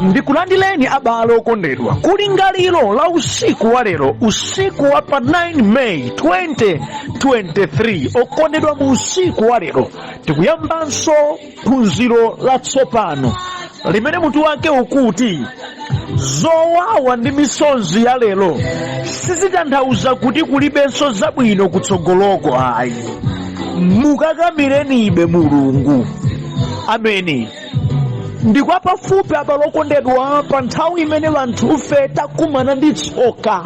Ndikulandileni abale okondedwa kulingaliro la usiku wa lero, usiku wa pa 9 May 2023. Okondedwa, mu usiku wa lero tikuyambanso phunziro latsopano limene mutu wake ukuti zowawa ndi misonzi ya lero sizitanthauza kuti kulibenso zabwino kutsogoloko ayi. Mukakamirenibe Mulungu. Ameni. Ndikwapafupi abale okondedwa, pa nthawi imene anthufe takumana ndi tsoka,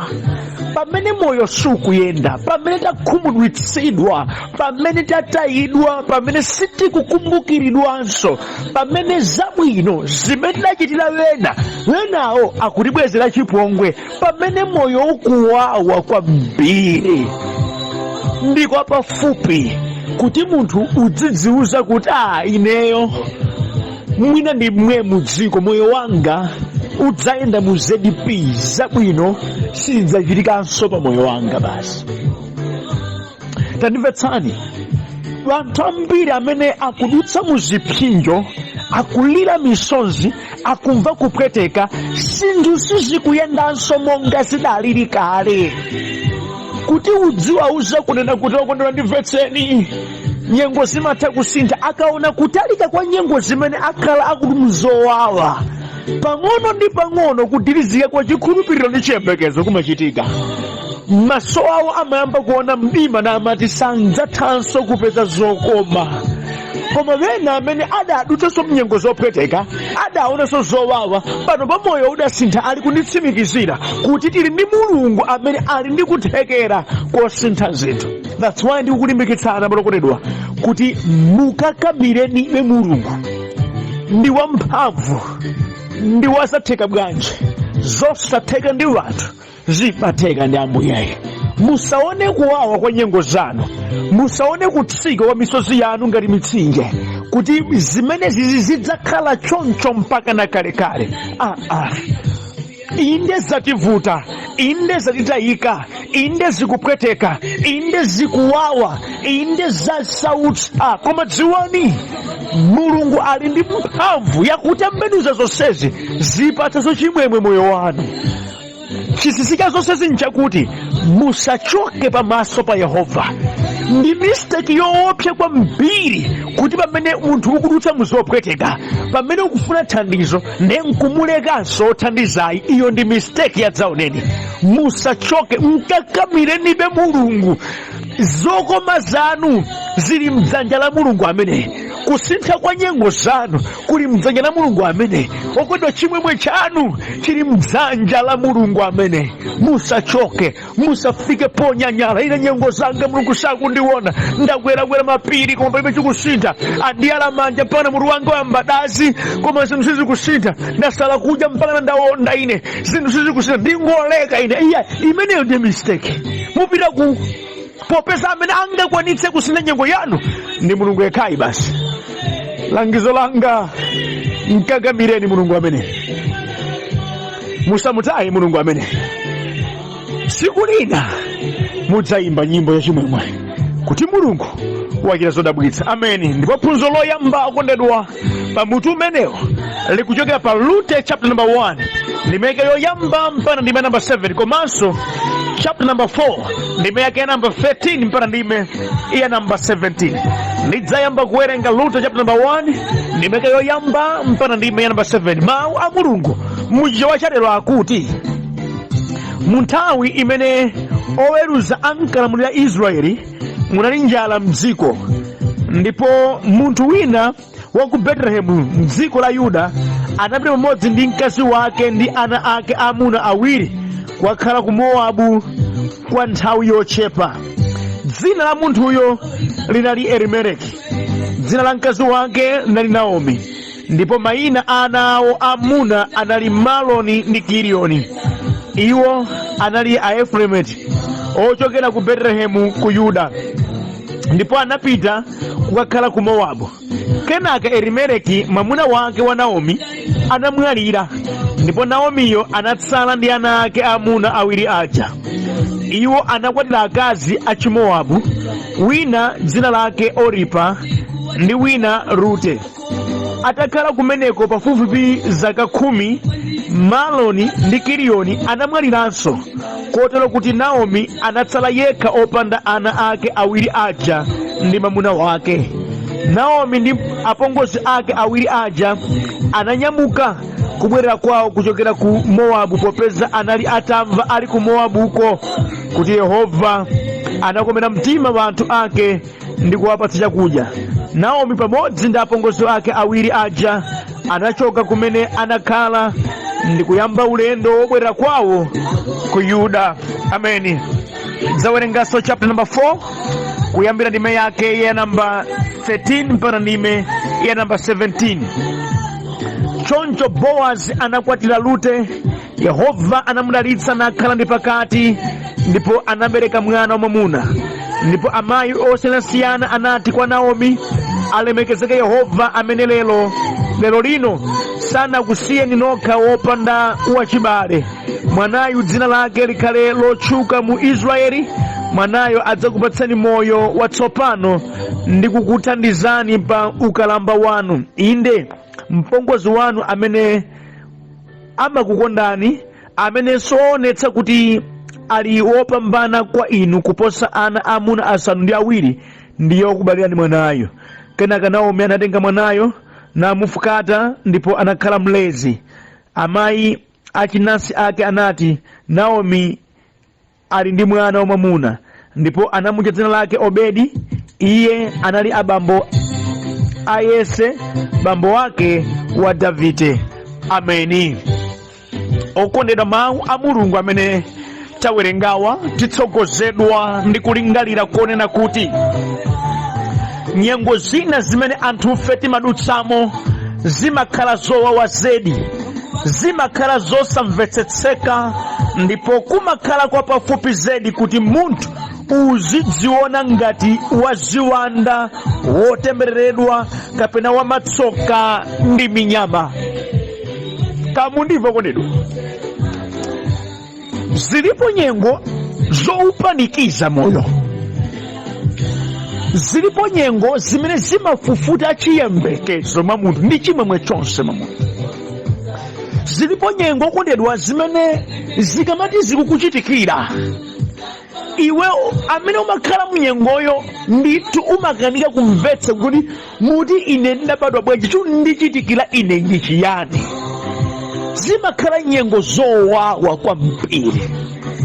pamene moyo sukuyenda, pamene takhumudwitsidwa, pamene tatayidwa, pamene sitikukumbukiridwanso, pamene zabwino zimene tidachitira wena wenawo akutibwezera chipongwe, pamene moyo ukuwawa kwambiri, ndikwapafupi kuti munthu udzidziuza kuti a ineyo mwina ndi mwe mudziko, moyo wanga udzayenda mu ZP, zabwino sizidzachitikanso pa moyo wanga basi. Tandimvetsani, anthu ambiri amene akudutsa mu zipsinjo, akulira misonzi, akumva kupweteka, zinthu sizikuyendanso monga zidalili kale, kuti udziwauza kunena kuti okondedwa ndimvetseni, nyengo zimatha kusintha, akaona kutalika kwa nyengo zimene akhala akuti mzowawa, pang'ono ndi pang'ono kudirizika kwa chikhulupiriro ndi chiyembekezo kumachitika. Maso awo amayamba kuona mdima na amati sadzathanso kupeza zokoma. Koma wena amene adadutsanso mnyengo zopweteka, adaonanso zowawa, pano pa moyo udasintha, ali kunditsimikizira kuti tili ndi Mulungu amene ali ndi kuthekera kosintha zinthu. That's why ndikukulimbikitsana okondedwa kuti mukakamirenibe Mulungu. Ndi wamphamvu, ndi wazatheka bwanji. Zosatheka ndi wanthu zimatheka ndi Ambuyeyo. Musaone kuwawa kwa nyengo zanu, musaone kutsika kwa misozi yanu ngati mitsinje, kuti zimene zizi zidzakhala choncho mpaka na kalekale. Ah, ah. Inde zativuta, inde zatitayika, inde zikupweteka, inde zikuwawa, inde zasautsa, koma dziwani Mulungu ali ndi mphamvu yakutembenuza zonsezi zipatsa chimwemwe moyo wanu. Chinsinsi cha zonsezi nchakuti musachoke pamaso pa Yehova. Ndi mistake yoopsa kwambiri kuti pamene munthu ukudutsa muzopweteka, pamene ukufuna thandizo, nde nkumulekanso othandizayi. Iyo ndi mistake yadzaoneni. Musachoke, mkakamirenibe Mulungu. Zokoma zanu zili mdzanja la Mulungu amene, kusintha kwa nyengo zanu kuli mdzanja la Mulungu amene, okondedwa, chimwemwe chanu chili mdzanja la Mulungu amene. Musachoke, musafike ponyanyala, ine nyengo zanga Mulungu sakundiona, ndakwerakwera mapiri koma palibe chikusintha, andiyala manja mpaka mutu wanga wayamba dazi koma zinthu sizikusintha, ndasala kudya mpaka ndawonda ine, zinthu sizikusintha, ndingoleka ine. Iya, imeneyo ndi mistake. Mupita ku popeza amene angakwanitse kusintha nyengo yanu ndi Mulungu yekhayi basi. Langizo langa, mkakamireni Mulungu amene, musamutaye Mulungu amene. Tsiku lina mudzayimba nyimbo yachimwemwe kuti Mulungu wachita zodabwitsa. Ameni. Ndipo phunziro loyamba, okondedwa, pa mutu umenewo likuchokera pa Rute chapter number 1, ndime yake yoyamba mpaka ndime number 7, komanso chapter number 4, ndime yake ya number 13 mpaka ndime ya number 17. Ndidzayamba kuwerenga Rute chapter number 1, ndime yake yoyamba mpaka ndime ya number 7. Mawu a Mulungu muchichewa chalero akuti, mu nthawi imene oweruza ankalamulira Israeli, munali njala mdziko, ndipo munthu wina wa ku Betelehemu mdziko la Yuda anapita pamodzi ndi mkazi wake ndi ana ake aamuna awiri kukakhala ku Mowabu kwa nthawi yochepa. Dzina la munthuyo linali Elimeleki, dzina la mkazi wake linali Naomi, ndipo mayina a ana awo amuna anali Maloni ndi Kiliyoni. Iwo anali Aefuremeti ochokera ku Betelehemu ku Yuda, ndipo anapita kukakhala ku Mowabu. Kenaka Elimeleki mwamuna wake wa Naomi anamwalira, ndipo Naomiyo anatsala ndi ana ake amuna awiri aja. Iwo anakwatira akazi a Chimowabu, wina dzina lake Oripa ndi wina Rute. Atakhala kumeneko pafupifupi zaka 10, Maloni ndi Kiliyoni anamwaliranso, kotero kuti Naomi anatsala yekha opanda ana ake awiri aja ndi mwamuna wake. Naomi ndi apongozi ake awiri aja ananyamuka kubwerera kwawo kuchokera ku Mowabu, popeza anali atamva ali ku Mowabuko kuti Yehova anakomera mtima anthu ake ndi kuwapatsa chakudya. Naomi pamodzi ndi apongozi ake awiri aja anachoka kumene anakhala ndi kuyamba ulendo wobwerera kwawo ku Yuda. Ameni. Zawerenganso chapter number 4 kuyambira ndime yake ya namba 13 mpaka ndime ya namba 17. Choncho Bowazi anakwatira Rute. Yehova anamudalitsa nakhala ndi pakati, ndipo anabereka mwana wamwamuna. Ndipo amayi osiyanasiyana anati kwa Naomi, alemekezeke Yehova amene lero lino sanakusiyeni nokha wopanda wachibale. Mwanayu dzina lake likhale lotchuka mu Israeli. Mwanayo adzakupatsani moyo watsopano ndi kukuthandizani pa ukalamba wanu. Inde mpongozi wanu amene amakukondani, amene soonetsa kuti ali wopambana kwa inu kuposa ana amuna 7, ndiye wakubalirani mwanayo. Kenaka Naomi anatenga mwanayo namufukata, ndipo anakhala mlezi. Amayi achinansi ake anati, Naomi ali ndi mwana wamwamuna, ndipo anamutcha dzina lake Obedi. Iye anali abambo a Yese, bambo wake wa Davide. Ameni. Okondedwa, mawu a Mulungu amene tawerengawa titsogozedwa ndi kulingalira konena kuti nyengo zina zimene anthufe timadutsamo zimakhala zowawa zedi, zimakhala zosamvetsetseka, ndipo kumakhala kwa pafupi zedi kuti munthu uzidziona ngati waziwanda, wotembereredwa kapena wamatsoka ndi minyama. Kamundimva kondedwa, zilipo nyengo zoupanikiza moyo, zilipo nyengo zimene zimafufuta chiyembekezo mwa munthu ndi chimwemwe chonse mwa munthu. Zilipo nyengo okondedwa zimene zikamati zikukuchitikira iwe amene umakhala mnyengoyo, ndithu umakanika kumvetsa kuti muti ine ndabadwa bwanji, chundichitikira ine ndi chiyani? Zimakhala nyengo zowawa kwambiri.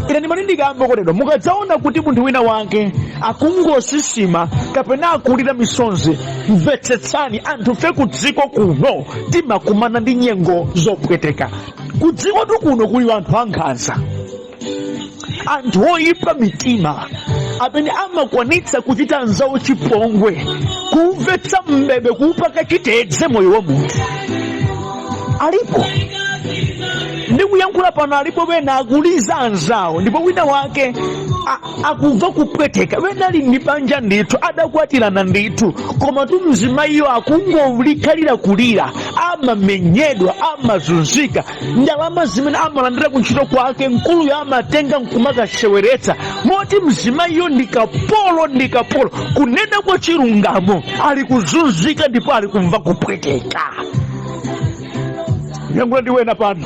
Ine ndimati ndikamba okondedwa, mukadzaona kuti munthu wina wake akungosisima kapena akulira misonzi, mvetsetsani, anthu fe ku dziko kuno timakumana ndi nyengo zopweteka. Ku dziko kuno kuli anthu ankhanza, anthu oyipa mitima amene amakwanitsa kuchita anzawo chipongwe, kumvetsa mbebe, kuupaka chitedze moyo wa munthu. Alipo, ndikuyankhula pano, alipo wena akuliza anzawo, ndipo wina wake akumva kupweteka. Wena ali ndi banja ndithu, adakwatirana ndithu, koma tu mzimayiyo akungolikhalira kulira, amamenyedwa, amazunzika. Ndalama zimene amalandira kuntchito kwake mkuluyo amatenga nkumakasheweretsa, moti mzimayiyo ndi kapolo, ndi kapolo. Kunena kwa chilungamo, ali kuzunzika ndipo ali kumva kupweteka. Yankhula ndi wena pano,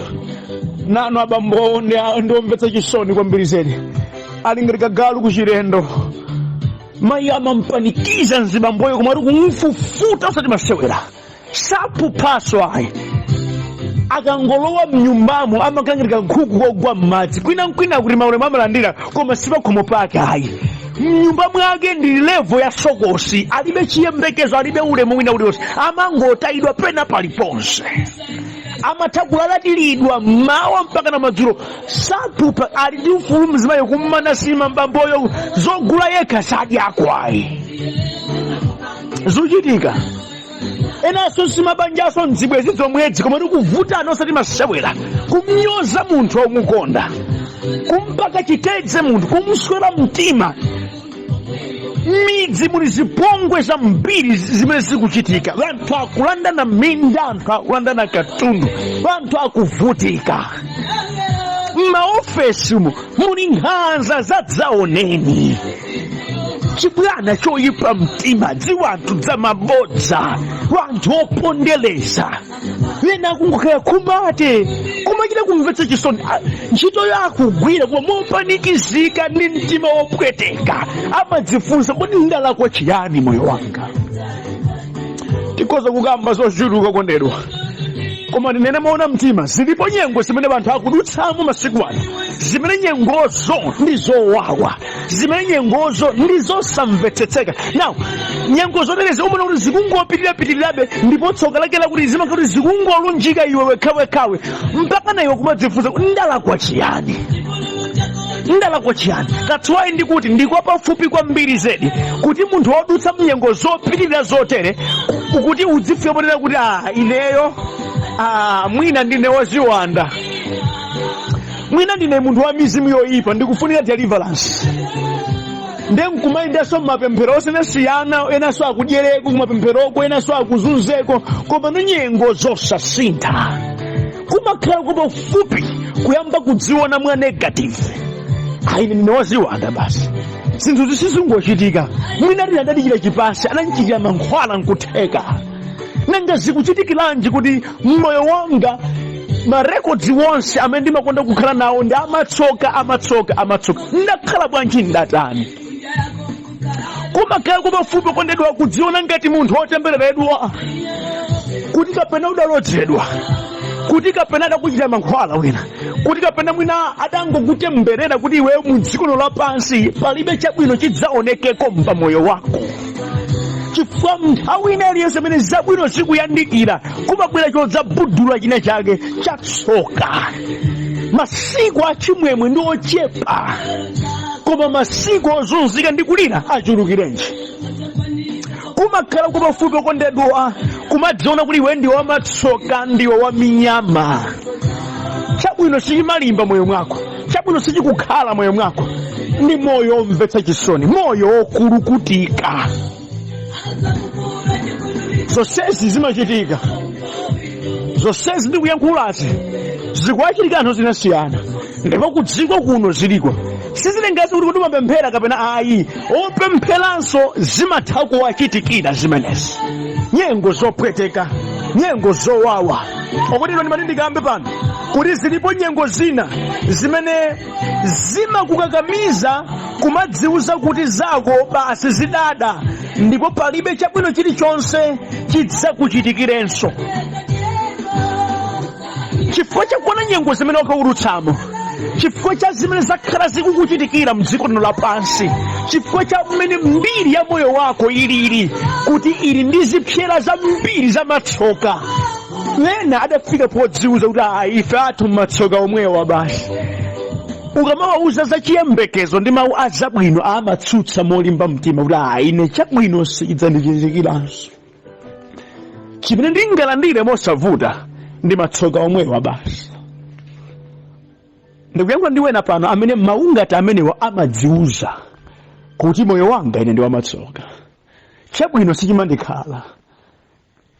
nanu abambo ndiomvetsa chisoni kwambiri zedi, ali ngati kagalu kuchilendo. Mayi amampanikiza mzibamboyo, koma ali kumfufuta osati masewera, saphuphaso ayi. Akangolowa mnyumbamo amakangirika nkhuku kogwa m'madzi, kwinankwina kuti maulemu amalandira, koma sipakhomo pake ayi. Mnyumba mwake ndi level ya sokosi, alibe chiyembekezo, alibe ulemu wina uliwonse, amangotayidwa pena paliponse, amatha kulalatiridwa mmawa mpaka na madzulo, saphupha. Ali ndi ufulu mzimayo kummana sima mbamboyo, zogula yekha sadyako ayi. Zochitika enanso simabanjaso mzibwezi zomwedzi, koma tikuvutana osati masewera, kumnyoza munthu womukonda, kumpaka chitedze munthu, kumswera mtima. Midzi muli zipongwe zambiri zimene zikuchitika, anthu akulandana minda, anthu akulandana katundu, anthu akuvutika. M'maofesi mu muli nkhanza zadzaoneni. Chibwana choyipa mtima, dziwanthu dzamabodza, wanthu opondereza ena akungokhala kumate kumachita kumvetsa chisoni. Ntchito yakugwira koma mopanikizika ndi mtima wopweteka, amadzifunsa, "Kodi ndalakwa chiyani moyo wanga?" Tikhoza kukamba zochuluka, kondedwa, koma ndinene moona mtima, zilipo nyengo zimene anthu akudutsamo masiku ano, zimene nyengozo ndi zowawa, zimene nyengozo ndi zosamvetsetseka. Now, nyengo zoterezi umaona kuti zikungopitirirapitirirabe, ndipo tsoka lake lakuti zimakhala kuti zikungolunjika iwe wekhawekhawe, mpaka na iwe kumadzifunsa kuti, "Ndalakwa chiyani? Ndalakwa chiyani?" That's why ndikuti ndikwa pafupi kwambiri zedi kuti munthu wodutsa mnyengo zopitirira zotere, kuti udzifika ponena kuti, "Ah, ineyo, ah, mwina ndine woziwanda, mwina ndine munthu wa mizimu yoyipa, ndikufunika deliverance." Nde nkumayendanso mmapemphero osiyanasiyana, enanso akudyereko kumapempheroko, enanso akuzunzeko, koma no, nyengo zosasintha. Kumakhala kwapafupi kuyamba kudziona mwa negative, "Ayi, ndine woziwanda basi, zinthu zisizingochitika, mwina tili adadichita chipasi, anandichitira mankhwala, nkutheka. Nanga zikuchitikiranji kuti mmoyo wanga marekodzi wonse amene ndimakonda kukhala nawo ndi amatsoka, amatsoka, amatsoka? Ndakhala bwanji? Ndatani?" Kumakhala kwapafupi, kondedwa, kudziona ngati munthu wotembereredwa, kuti kapena udalodzedwa, kuti kapena adakuchita mankhwala wina, kuti kapena mwina adangokutemberera kuti iweyo mu dziko lapansi palibe chabwino chidzaonekeko pamoyo wako, chifukwa nthawi ina iliyonse imene zabwino zikuyandikira, kumabwera chodzabudula china chake chatsoka. Masiku achimwemwe ndi ochepa, koma masiku ozunzika ndi kulira achulukirenji. Kumakhala kwapafupi, okondedwa, kumadziona kuti iwe ndiwe wamatsoka, ndiwe waminyama, chabwino sichimalimba moyo mwako, chabwino sichikukhala moyo mwako. Ndi moyo omvetsa chisoni, moyo wokulukutika. Zonsezi zimachitika, zonsezi ndikuyankhulazi zikuwachitika anthu osiyanasiyana, ndipo kudziko kuno ziliko. Sizilengazi kuti kuti umapemphera kapena ayi, opempheranso zimatha kuwachitikira zimenezi, nyengo zopweteka, nyengo zowawa. Okondedwa, ndimati ndikambe pano kuti zilipo nyengo zina zimene zimakukakamiza kumadziuza kuti zako basi zidada, ndipo palibe chabwino chilichonse chidzakuchitikirenso, chifukwa chakuona nyengo zimene wakaulutsamo, chifukwa cha zimene zakhala zikukuchitikira mdziko lino lapansi, chifukwa cha mmene mbiri ya moyo wako ilili, kuti ili ndi zipsera zambiri zamatsoka. Ena adafika podziuza kuti, "Ah, ife athu matsoka omwewa basi." Ukamawauza za chiyembekezo ndi mawu azabwino, amatsutsa molimba mtima kuti, "Ah, ine chabwino sichidzandichitikiranso, chimene ndingalandire mosavuta ndi matsoka omwewa basi." Ndikuyankhula ndi wena pano amene mawu ngati amenewa amadziuza kuti, "Moyo wanga ine ndi wamatsoka, chabwino sichimandikhala."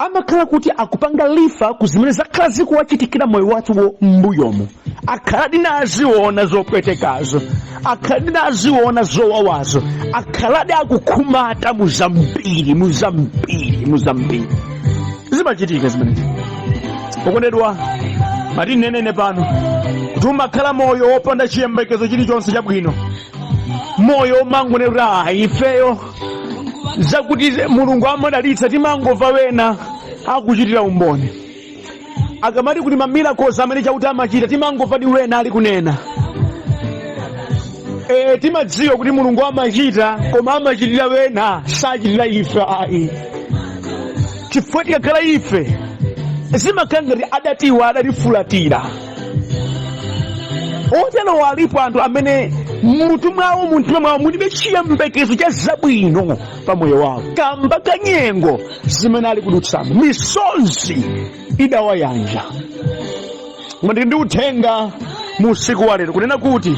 Amakhala kuti akupanga refer ku zimene zakhala zikuwachitikira moyo wathuwo m'mbuyomo. Akhala dinaziona zopwetekazo, akhala dinaziona zowawazo, akhaladi akukhumata muzambiri, muzambiri, muzambiri. Zimachitika zimenezi, okondedwa. Mati nenene pano kuti umakhala moyo wopanda chiyembekezo chilichonse chabwino, moyo umangonena kuti, "Ifeyo zakuti Mulungu amadalitsa timangomva wena akuchitira umboni, akamati kuti mamiracles amene Chakuti amachita timangomva di wena ali kunena. E, timadziwa kuti Mulungu amachita, koma amachitira wena, sachitira ife ayi, chifukwa tikakhala ife zimakhala ngati adatiwa, adatifulatira." Otero alipo anthu amene mutu mwawo, mumtima mwawo mulibe chiyembekezo cha zabwino pa moyo wawo, kamba ka nyengo zimene ali kudutsamo, misonzi idawayanja. Koma ndili ndi uthenga mu usiku wa lero kunena kuti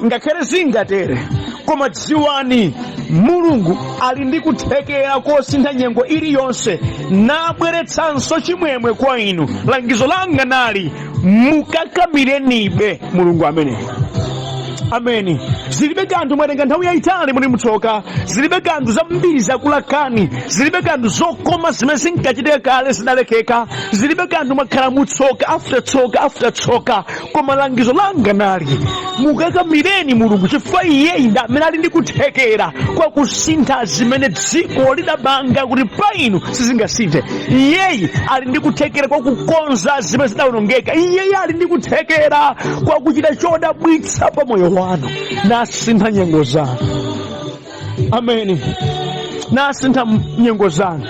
ngakhale zingatere, koma dziwani, Mulungu ali ndi kuthekera kosintha nyengo iliyonse nabweretsanso chimwemwe kwa inu. Langizo langa nali, mukakamirenibe Mulungu ameneyo. Ameni. Zilibe kanthu mwatenga nthawi yayitali muli mutsoka, zilibe kanthu zambiri zakulakani, zilibe kanthu zokoma zimene zinkachitika kale zidalekeka, zilibe kanthu mwakhala mutsoka after tsoka after tsoka, koma langizo langa nali mukakamireni Mulungu, chifukwa iyeyi ndi amene ali ndi kuthekera kwa kusintha zimene dziko lidapanga kuti pa inu sizingasinthe. Iyeyi ali ndi kuthekera kwa kukonza zimene zidawonongeka. Iyeyi ali ndi kuthekera kwa kuchita chodabwitsa pa moyo wanu, nasintha nyengo zanu. Ameni. Nasintha nyengo zanu.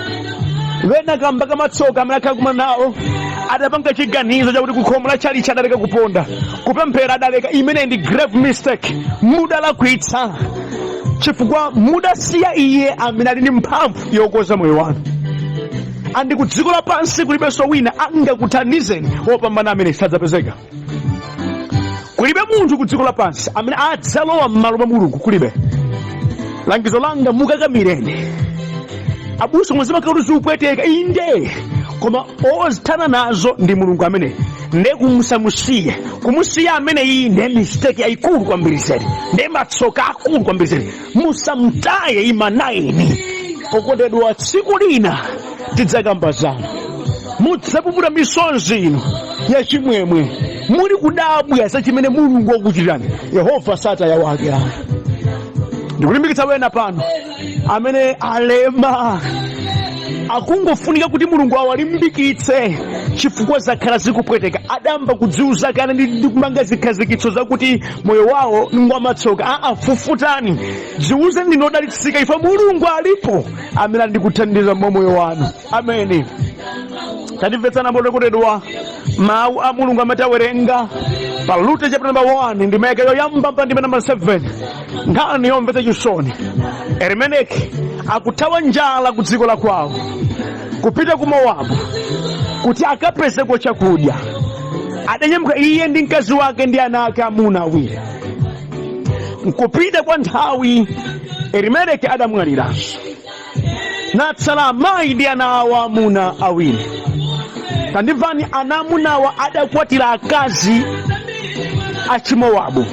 Wena kamba kamatsoka amene akhala kumana nawo adapanga chiganizo chakuti kukhomo la tchalitchi adaleka kuponda, kupemphera adaleka. Imene ndi grave mistake, mudalakwitsa, chifukwa mudasiya iye amene ali ndi mphamvu yokonza moyo wanu. Andi ku dziko lapansi kulibenso wina angakuthandizeni wopambana amene sadzapezeka. Kulibe munthu ku dziko lapansi amene adzalowa m'malo mwa Mulungu, kulibe. Langizo langa, mukakamireni abusa mwazimakhala kuti zikupweteka, inde, koma ozithana nazo ndi Mulungu amene nde kumusamusiye, kumusiya amene iyi nde mistake yayikulu kwambiri zedi, nde matsoka akulu kwambiri zedi. Musamtaye imanaini. Okondedwa, tsiku lina tidzakamba zanu, mudzapuputa misonzi inu yachimwemwe, muli kudabwa za chimene Mulungu wakuchitirani. Yehova sataya wake ayi. Ndikulimbikitsa wena pano amene alema, akungofunika kuti Mulungu awalimbikitse, chifukwa zakhala zikupweteka. Adamba kudziuza kale ndi kumanga zikhazikitso zakuti moyo wawo ngwamatsoka. Aa, fufutani, dziuze ndinodalitsika, ife Mulungu alipo amene ali ndikuthandiza mwa moyo wanu. Ameni. Tandimvetsana okondedwa, mawu a Mulungu amene tawerenga pa Rute chapter number 1 ndi ndime yoyamba pa ndime number 7, nkhani yomvetsa chisoni. Elimeleki akuthawa njala ku dziko la kwawo kupita ku Mowabu kuti akapezeko chakudya. Adanyamuka iye ndi mkazi wake ndi ana ake amuna awiri. Nkupita kwa nthawi Elimeleki adamwaliranso, natsala amayi ndi ana awo amuna awiri. Tandimvani, ana amunawa adakwatira akazi achimowabu.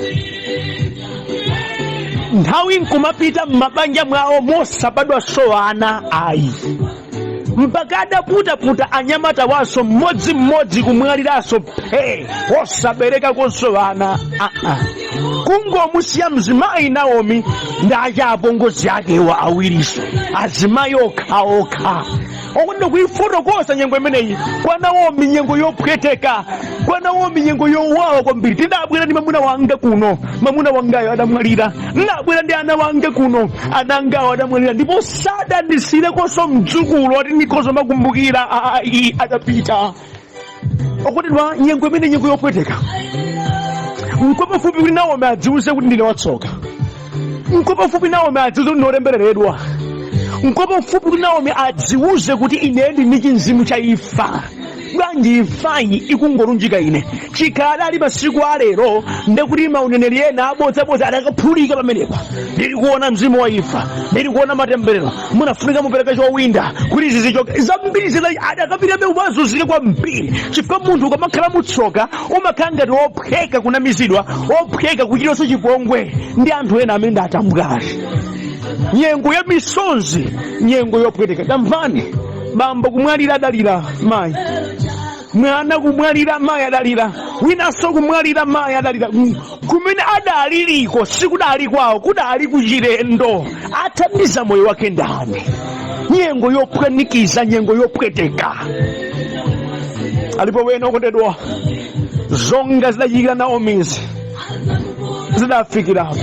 Nthawi nkumapita m'mabanja mwawo mosabadwanso ana ayi, mpaka adaputaputa anyamata waso mmodzimmodzi kumwaliranso phe, osaberekakonso ana. Aa, kungomusiya mzimayi Naomi ndi achapongozi akewa awiriso, azimayi okhaokha. Okondedwa, kuifotokoza nyengo imeneyi kwa Naomi, nyengo yopweteka kwa Naomi, nyengo yowawa kwambiri. Tidabwera ndi mwamuna wanga kuno, mwamuna wangayo adamwalira. Ndabwera ndi ana wanga kuno, ana angawo adamwalira, ndipo sadandisirekonso mdzukulu ati ndikhoza makumbukira ayi, adapita. Okondedwa, nyengo imene nyengo yopweteka. Nkopafupi kuti Naomi adziuze kuti ndine watsoka. Nkopafupi Naomi adziuze kuti ndiotembereredwa. Nkopafupi kuti Naomi adziuze kuti ine ndi ndi chinzimu cha imfa, bwanji imfayi ikungolunjika ine? Chikhala ali masiku alero, ndekuti mauneneri ena abodzabodza adakaphulika pamenepa. Ndili kuona mzimu wa imfa, ndili kuona matemberero, munafunika mupereke chowinda kuti izi zichoke. Zambiri zina adakapitabe kumazunzika kwambiri, chifukwa munthu ukamakhala mutsoka umakhala ngati wophweka kunamizidwa, wophweka kuchitanso chipongwe ndi anthu ena amene ndi atambwali. Nyengo ya misonzi, nyengo yopweteka. Tamvani, bambo kumwalira adalira mayi, mwana kumwalira mayi adalira, winanso kumwalira mayi adalira. Kumene adaliliko sikudali kwawo, kudali kuchilendo. Athandiza moyo wake ndani? Nyengo yopwanikiza, nyengo yopweteka. Alipo wena okondedwa, zonga zidachitikira Naomizi zidafikirapo.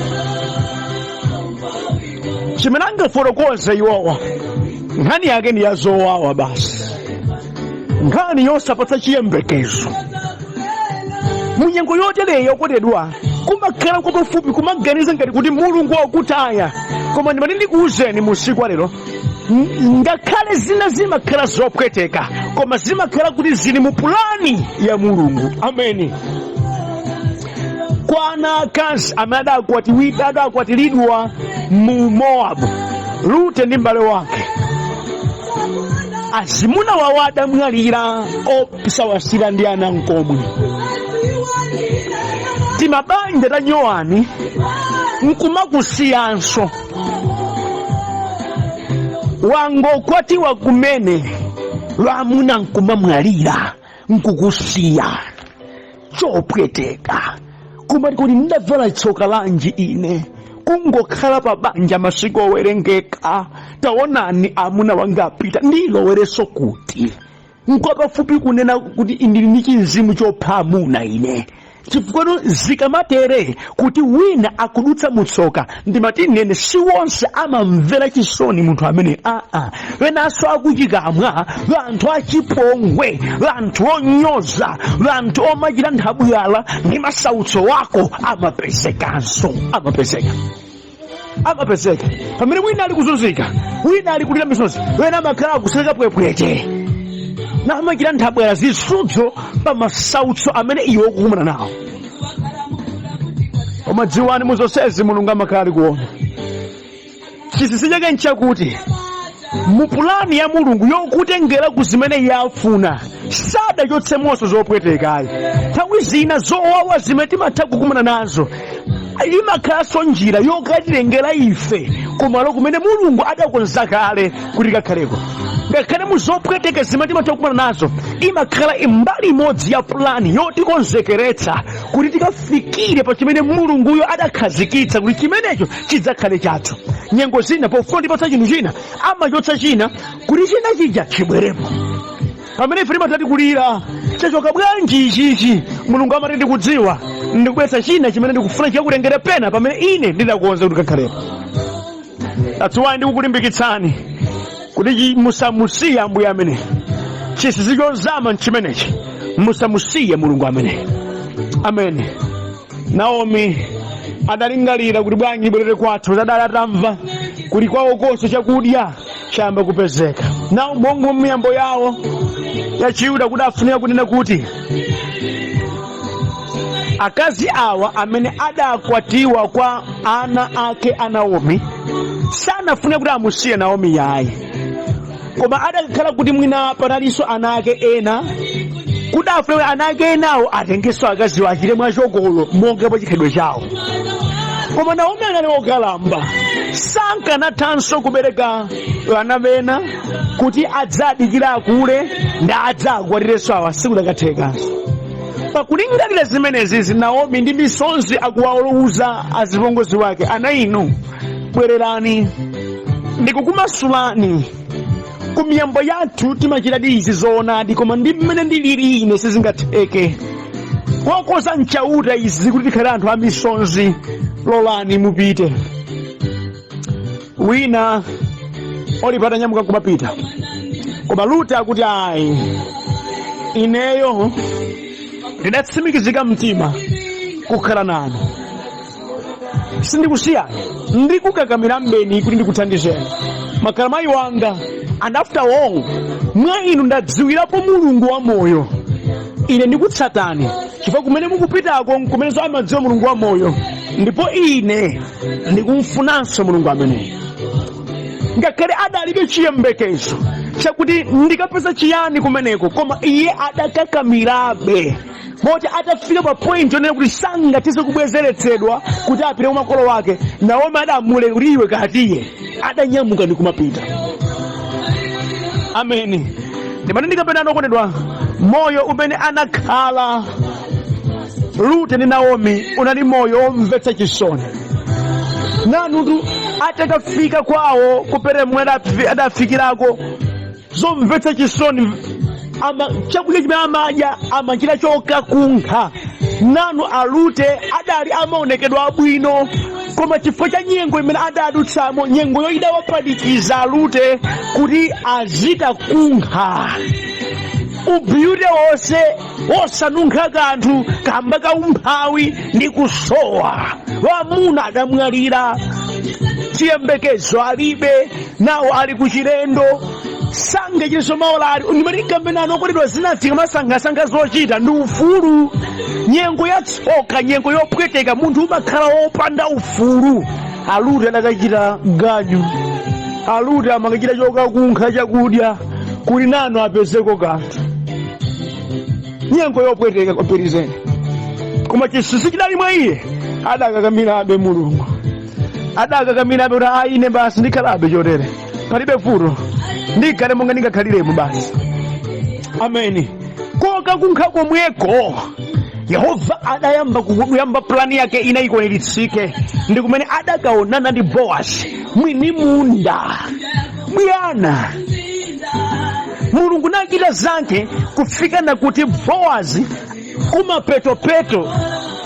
Chimene angafotokoze iwowa, nkhani yake ndi yazowawa basi, nkhani yosapatsa chiyembekezo. Munyengo yotereyo okondedwa, kumakhala kwapafupi kumaganiza ngati kuti Mulungu wakutaya. Koma ndimati ndikuwuzeni mu usiku wa lero, ngakhale zina zimakhala zopweteka, koma zimakhala kuti zili mu pulani ya Mulungu. Ameni. Kwa ana akazi amene adakwatiridwa mu Mowabu, Rute ndi m'bale wake, azimuna wawo adamwalira osawasira ndi ana nkomwe. Timabanja tanyowani nkumakusiyanso. Wangokwatiwa kumene, lwamuna nkumamwalira nkukusiya, chopweteka. Kumati kuti ndavala tsoka lanji ine kungokhala pa banja masiku owerengeka, taonani amuna wanga apita, ndilowereso kuti? Nkwapafupi kunena kuti ndili ndi chinzimu chopha amuna ine, chifukwa zikamatere kuti wina akudutsa mutsoka, ndimati nene si wonse amamvera chisoni munthu amene aa wenanso akuchikamwa, anthu achipongwe, anthu onyoza, anthu omachita nthabwala ndi masautso wako amapezekanso, amapezeka, amapezeka. Pamene wina ali kuzunzika, wina ali kulira misozi, wena amakhala akuseka pwepwete namachita nthabwala, zisudzo pa masautso amene iwe ukukumana nawo. Koma dziwani, mu zonsezi Mulungu amakhala ali kuona. Chinsinsi chake nchakuti mu pulani ya Mulungu yokutengera ku zimene iye afuna, sadachotsemonso zopwetekayi. Nthawi zina zowawa zimene timatha kukumana nazo imakhalanso njira yokatilengera ife kumalo kumene Mulungu adakonza kale kuti tikakhaleko. Ngakhale mu zopweteka zimene timatha kukumana nazo, imakhala mbali imodzi ya pulani yotikonzekeretsa kuti tikafikire pa chimene Mulunguyo adakhazikitsa kuti chimenecho chidzakhale chathu. Nyengo zina pofuna kutipatsa chinthu china, amachotsa china kuti china chija chibwerepo. Pamene ife timatati kulira, chachoka bwanji ichichi, Mulungu amati, ndikudziwa, ndikubweretsa china chimene ndikufuna chikakutengere pena pamene ine ndidakonza kuti kakhalepo. That's why ndikukulimbikitsani kuti musamusiye Ambuye amene chinsinsi chozama nchimenechi. Musamusiye Mulungu amene. Amen. Naomi adalingalira kuti bwanji ibwerere kwathu, adali atamva kuti kwawo konse chakudya chayamba kupezeka. Nawo monga miyambo yawo ya Chiyuda, kuti afunika kunena kuti akazi awa amene adakwatiwa kwa ana ake a Naomi sanafune kuti amusiye Naomi yayi, koma adakhala kuti mwina panalinso ana ake ena, kuti afune kuti ana ake enawo atengenso akaziwo, achite mwachokolo monga pa chikhalidwe chawo. Koma Naomi anali wokalamba, sankanathanso kubereka ana ena kuti adzadikira akule ndi adzakwatirenso awa, sikudakathekanso. Pakulingalira zimenezi, Naomi ndi misonzi akuwauza azipongozi wake, ana inu, bwererani, ndikukumasulani. Kumiyambo yathu timachitadi izi zoonadi, koma ndi mmene ndilili ine sizingatheke. Kokoza mchauta izi kuti tikhale anthu amisonzi, lolani mupite. Wina Olipa atanyamuka kumapita, koma Rute akuti, ayi, ineyo ndidatsimikizika mtima kukhala nanu, sindikusiyani, ndikukakamira mbeni kuti ndikuthandizeni. Makhala mayi wanga, and after all mwa inu ndadziwirapo Mulungu wa moyo. Ine ndikutsatani chifukwa kumene mukupitako nkumenenso amadziwa Mulungu wa moyo, ndipo ine ndikumfunanso Mulungu ameneyo. Ngakhale adalibe chiyembekezo chakuti ndikapeza chiyani kumeneko, koma iye adakakamirabe, moti atafika pa point yonena kuti sangathe kubwezeretsedwa kuti apite kwa makolo wake, Naomi adamuleka kuti iwe katiye, adanyamuka ndi kumapita. Ameni. Ndimati ndikapena, okondedwa, moyo umene anakhala Rute ndi Naomi unali moyo womvetsa chisoni. Nanutu atakafika kwawo kuperemwe adafikirako zomvetsa chisoni, ama chakudya chimene amadya amachita chokakunkha. Nanu Arute adali amaonekedwa abwino, koma chifukwa cha nyengo imene adadutsamo, nyengoyo idawapanikiza Arute kuti azikakunkha, ubiyute wonse wosanunkha kanthu kamba ka umphawi ndi kusowa. Wamuna adamwalira, chiyembekezo alibe, nawo ali kuchilendo, sangachinso maolali. Ndimati kamene anokondedwa, zinafika masankhasakha zochita ndi ufulu. Nyengo ya tsoka, nyengo yopweteka, munthu umakhala wopanda ufulu. Alute adakachita ganyu, Alute amakachita chokakunkha chakudya kuti nanu apezeko kanthu. Nyengo yopweteka kwampirizeni. Koma chinsinsi chidali mwa iye, adakakamirabe Mulungu, adakakamirabe kuti ayi, ine basi ndikhalabe chotere, palibe vuto, ndikhale monga ndingakhaliremo basi. Ameni. Kokakunkha komweko Yehova adayamba kuyamba plani yake ina ikwaniritsidwe, ndi kumene adakaonana ndi Bowazi mwini munda. Bwana Mulungu nachita zake kufika nakuti Bowazi kumapetopeto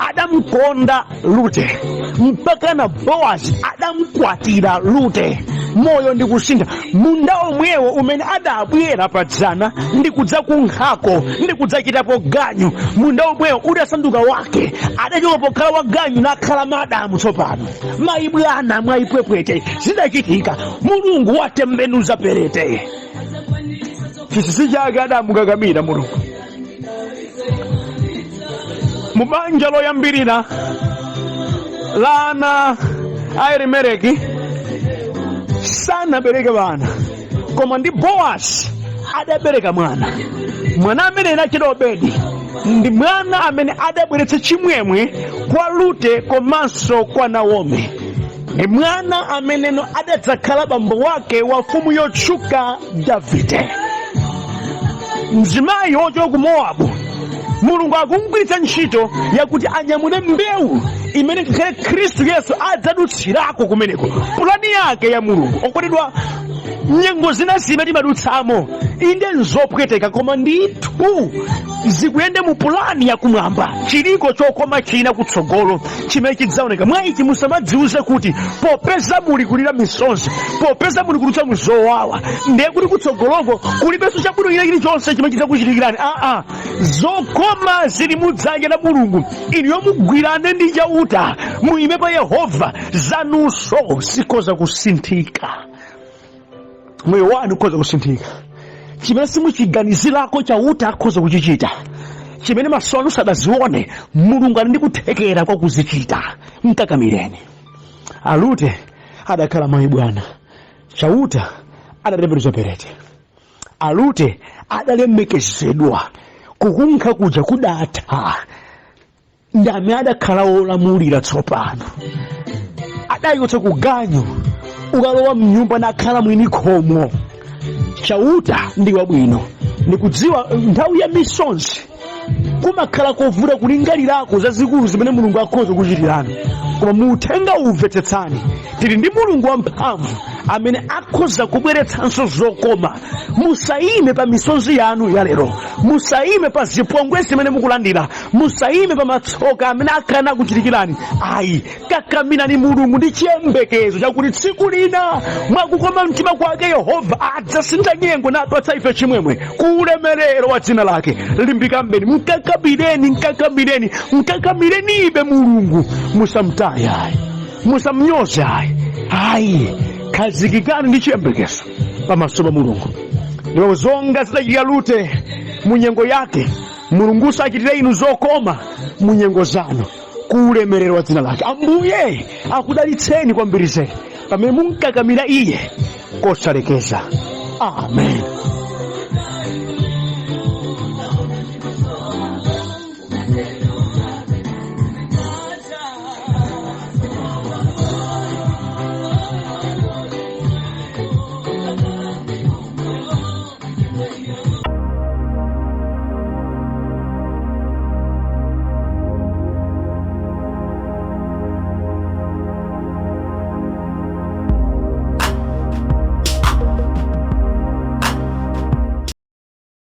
adamkonda Rute, mpaka na Bowazi adamkwatira Rute. Moyo ndi kusintha. Munda omwewo umene adabwera padzana ndi kudzakunkhako ndi kudzachitapo ganyu, munda omwewo udasanduka wake. Adachoka pokhala wa ganyu nakhala madamu tsopano, mayi bwana mwayipwepwete. Zidachitika, Mulungu watembenuza perete. Chinsinsi chake adamukakamira Mulungu. Mu banja loyambirira la ana a Elimeleki sanabereke bana, koma ndi Bowazi adabereka mwana. Mwana amene anachita Obedi ndi mwana amene adabweretsa chimwemwe kwa Rute komanso kwa Naomi. Ndi mwana ameneno adadzakhala bambo wake wa mfumu yotchuka Davide. Mzimayi wochoka ku Mowabu, Mulungu akumgwiritsa ntchito yakuti anyamule mbewu imene ngakhale Khristu Yesu adzadutsirako kumeneko. Pulani yake ya Mulungu, okondedwa, nyengo zina zimene timadutsamo inde nzopweteka, koma ndithu zikuyende mu pulani yakumwamba. Chiliko chokoma china kutsogolo chimene chidzaoneka. Mwa ichi musamadziuze kuti popeza muli kulira misozi, popeza muli kudutsa muzowawa, ndiye kuti kutsogoloko kulibenso chabwino china chilichonse chimene chidzakuchitikirani. Aa, zokoma zili mudzanja la Mulungu. Inuyo mugwirane ndi Chauta, muime pa Yehova, zanunso zikhoza kusinthika, moyo wanu ukhoza kusinthika. Chimene simuchiganizirako Chauta akhoza kuchichita, chimene maso anu sadazione Mulungu ali ndi kuthekera kwa kuzichita. Mkakamireni. Arute adakhala mayi bwana, Chauta adatembenuza perete. Arute adalemekezedwa, kukunkha kuja kudatha, ndi amene adakhala wolamulira tsopano. Adachotsa kuganyu, ukalowa mnyumba nakhala mwini khomo. Chauta ndi wabwino. Ndikudziwa nthawi ya misonzi kumakhala kovuta kulingalirako zazikulu zimene Mulungu akhoza kuchitirani, koma muuthenga umvetsetsani, tili ndi Mulungu wamphamvu amene akhoza kubweretsanso zokoma. Musayime pa misonzi yanu ya lero, musayime pa zipongwe zimene mukulandira, musayime pa matsoka amene akhala akuchitikirani, ayi. Kakamirani Mulungu ndi chiyembekezo chakuti tsiku lina mwakukoma mtima kwake Yehova adzasintha nyengo napatsa ife chimwemwe ku ulemerero wa dzina lake. Limbikambeni, mkakamireni, mkakamireni, mkakamirenibe Mulungu. Musamtaye ayi, musamnyoze ayi, ayi. Khazikikani ndi chiyembekezo pamaso pa Mulungu. Ndipo zonga zidachitira Rute mu nyengo yake, Mulungu sachitira inu zokoma mu nyengo zanu ku ulemerero wa dzina lake. Ambuye akudalitseni kwambiri zedi pamene munkakamira iye kosalekeza. Amen.